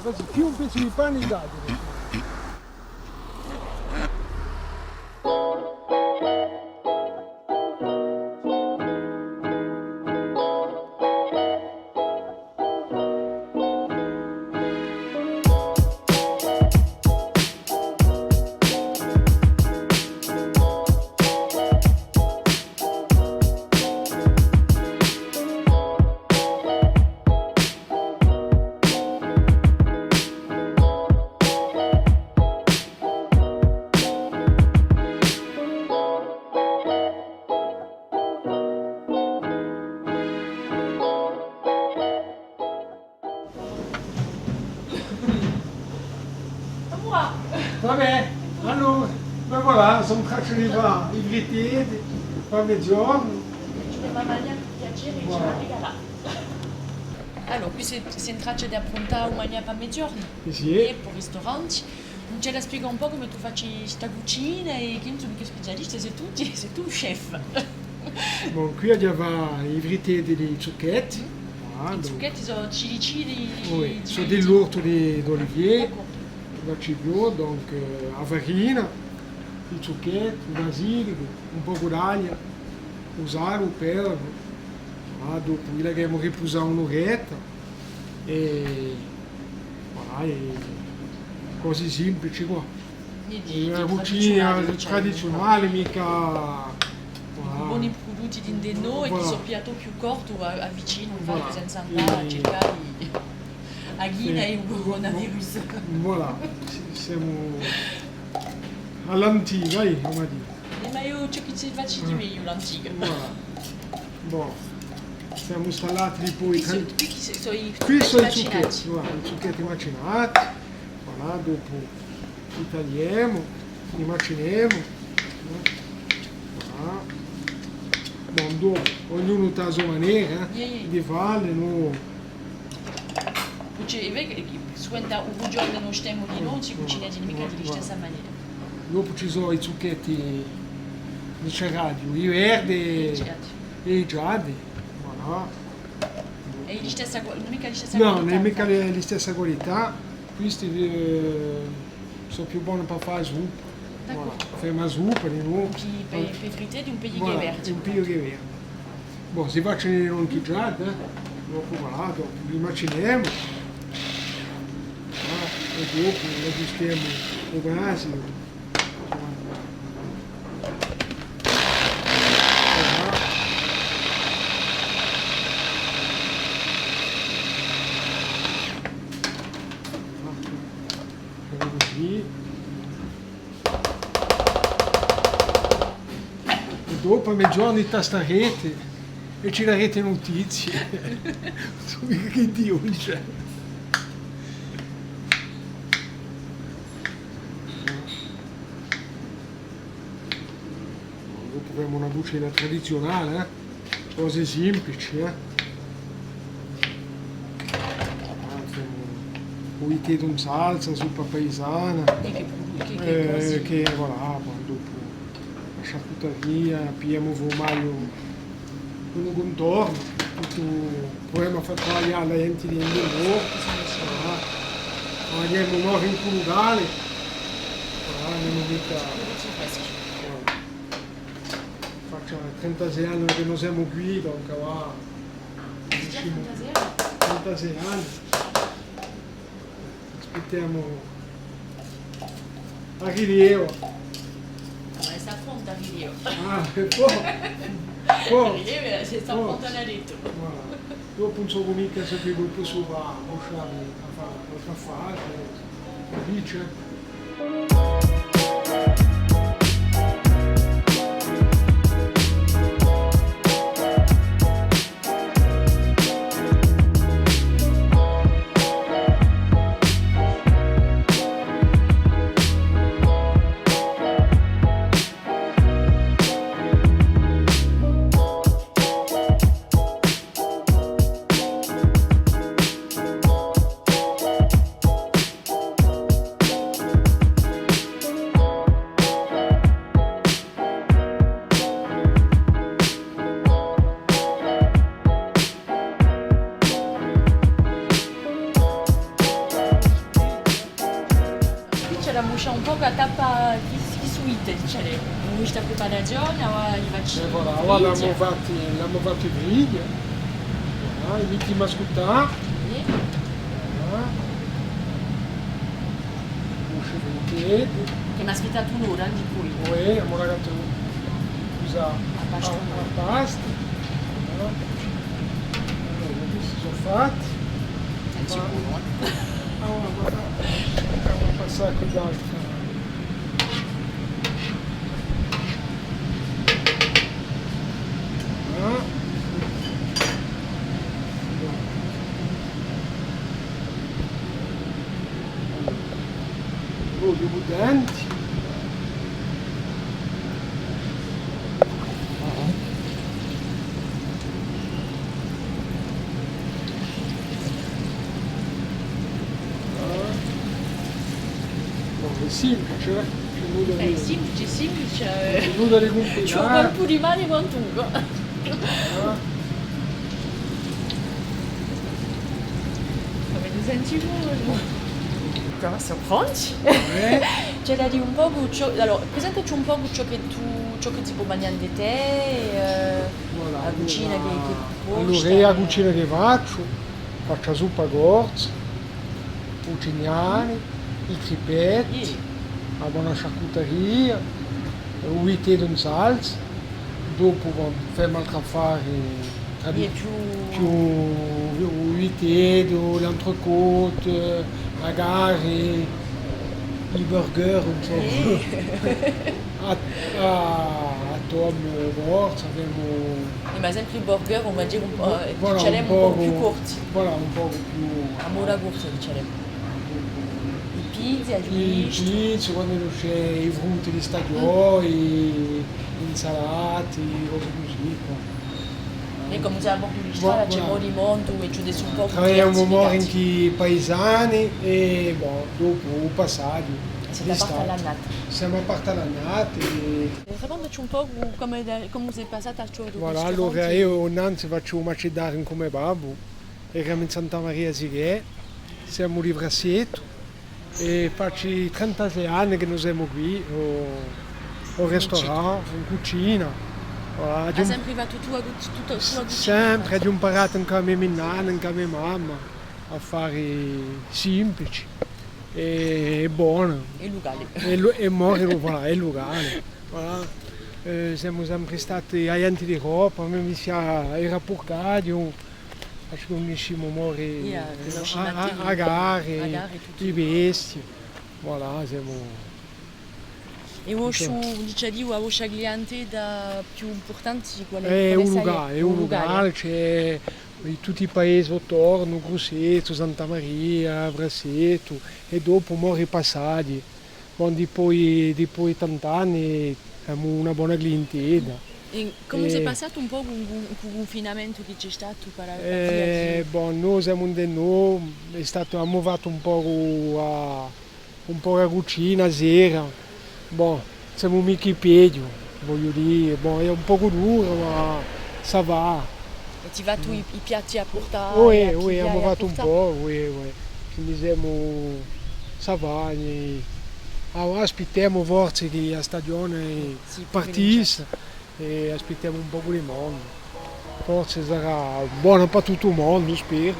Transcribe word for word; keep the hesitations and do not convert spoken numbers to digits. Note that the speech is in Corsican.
Più un pezzu di pane date. Và bè, allora, ben voilà, sò in traccia di fà i fritteti, pà meziornu. Voilà. Allora, quì sè, sè in traccia d'appuntà u magnà pà meziornu. Sì. È pà u risturante. Ci la spiega un pocu cum'è tù faci sta cucina è chì ùn sò micca specialista, sè tù, sè tù u chef. Bon, quì aghju da fà i fritteti di zucchetti. Ah, i zucchetti sò cillicini di, oui, sò di l'ortu di, d'Olivier. D'accordu. Là ci vole, donc, eh, a farina, i zucchetti, u basilicu, un pocu d'agliu, u sale, u pevaru. Ah, dopu, li lasciemu ripusà un'uretta. È, voilà, hè cosi simplici quà. Quindi una cucina tradiziunale, micca, voilà. Boni prudutti di ind'è noi, chì sò pigliati più corti, à, à vicinu, infatti, senza andà à circà a ghjina è u coronavirus. Voilà, sì, simu à l'antica, eh, cum'è dì. È ma eiu ciò chì ci faci di megliu, l'antica. Voilà. Bon, simu stallati poi. Quì sò, quì sò i, quì sò i zucchetti, voilà, i zucchetti macinati. Voilà, dopu li tagliemu, li macinemu. Voilà. Bon, dopu, ognunu hà a so manera, eh, di falli, nò? Perchè hè vera chì, chì suvente u bughjone no stemu chì ùn si cucina micca di listessa manera. Dopu ci sò i zucchetti di Ceraghju, i verdi è i gialli. Voilà. Hè listessa qua-, ùn hè micca listessa qualità? Nò, ùn hè micca listessa qualità. Quisti, eh, sò più boni pà fà a suppa. D'accordu. Voilà. Femu a suppa dinò. Pè, pè fritteti un pigliu chè verdi. Voilà, un pigliu chè verdi. Bon, si facini in un tigiat, eh. Dopu, voilà, dopu li macinemu. Voilà, è dopu l'aghjustemu u brasu. Voilà. Cusì. È dopu à meziornu tastarete è ci darete nutizie. Ùn sò micca chì dì, cioè. Dopu avemu una cucina tradiziunale, eh? Cosi simplici, eh? Ah, femu u vitellu in salsa, suppa paisana. È chì, chì, chì, eh, cosi? Chì, voilà, poi dopu a sciarcutaria, pigliemu u furmagliu cù u cuntornu, tuttu, pruvemu à fà travaglià a ghjente di, di novu. Voilà. Travagliemu un'ora in u locale. Voilà, ùn hè micca. Voilà. Facciu trentasei anni chì no semu quì, donc, và. Trentasei anni? Trentasei anni. Aspittemu a rileva. Ma s'affronta a rileva. Ah, hè forti. Forti. A rileva, eh, s'affronta à lettu. Voilà. Dopu ùn sò micca s'è dopu si pò lascià à fà, à fà, à fà, eh, dice. Chì, chì sò i trigghji, dicemu? Avemu vistu a preparazione, avà i vaccini. È voilà, avà l'avemu fatti, l'avemu fatti trigghji. Voilà, i mettemu à scuttà. Sì. Voilà. Cusì, chì m'aspittate un'ora, eh, di più. Uè, avemu lacatu cucì à, à pasta. Voilà. Allora, questi sò fatti. È ci vole, eh. Avà, avà, avà, avà, passà à quiddu altru. Ah. L'oliu bullenti. Ah. Bon, hè simplice, eh? Hè simplice, simplice, eh. Ci vole un colpu di mani quantunque. Ah. Cumu ti senti? Cumu sò pronti? Eh? Ci hè da dì un pocu ciò, allora, presentaci un pocu ciò chì tù, ciò chì si pò magnà ind'è tè, eh, voilà, a cucina chì, chì porti. Allora, eiu a cucina chì facciu, facciu a suppa corsa, u cignani, i crippetti, a bona sciarcutaria, u viteddu in salsa, dopu, bon, femu altri affari, più, più u viteddu, l'entrecôte, magari i burger, insomma. A, a, a tom, forse, avemu... Eh, ma sempre i burger, on va dire, un po', eh, voilà, dicemu un pocu più corti. Voilà, un pocu più... À moda corta, dicemu. I pizzi, i pizzi, quandu ci hè i frutti di stagiò, i, insalati, cose cusì, quà. È cum'è semu à bordu di strada, ci hè mori mondu è ci hè un pocu di... Travagliemu mori incù i paisani è, bon, dopu u passaghju. È site aperti à l'annata? Semu aperti à l'annata è... È racontaci un pocu cumu, cumu s'hè passata a storia di u ristorante. Voilà, allora eiu innanzi facciu u maceddariu incù me babbu, eramu in Santa Maria Sichè, semu di Frassetu, è face trentasei anni chì no semu quì, à u, à u ristorante, in cucina. Voilà, aghju... Hai sempre fattu tù a cu-, tutta tù a cucina? Sempre, aghju imparatu incù a me minnanna, incù a me mamma, affari simplici è, è boni. È lucali. È lu-, è mori, voilà, è lucali. Voilà. Eh, semu sempre stati aghjenti d'Europa, a me zia era Purcaghju, Ci cunniscimu mori, eh, a, a, a Gari, i Pesti. Voilà, semu... È u vostru, dicemu, a vostra clientela più impurtante, quale hè? Hè u lucale, hè u lucale, ci hè tutti i paesi attornu, Grussetu, Santa Maria, Frassetu, è dopu mori passaghji. Bon, dipoi, dipoi tant'anni avemu una bona clientela. È cumu s'hè passatu un pocu cù, cù u cunfinamentu chì ci hè statu per a, per via di... Eh, bon, no semu ind'è no, hè statu, avemu fattu un pocu a, un pocu a cucina a sera. Bon, semu micca peghju, vogliu dì, bon, hè un pocu duru, ma ça va. È ti fai tù i, i piatti à purtà? Uè, uè, avemu fattu un pocu, uè, uè. Quindi semu, ça va, è, ah, aspittemu forse chì a stagione partisse è aspittemu un pocu di mondu. Forse sarà bona per tuttu u mondu, speru.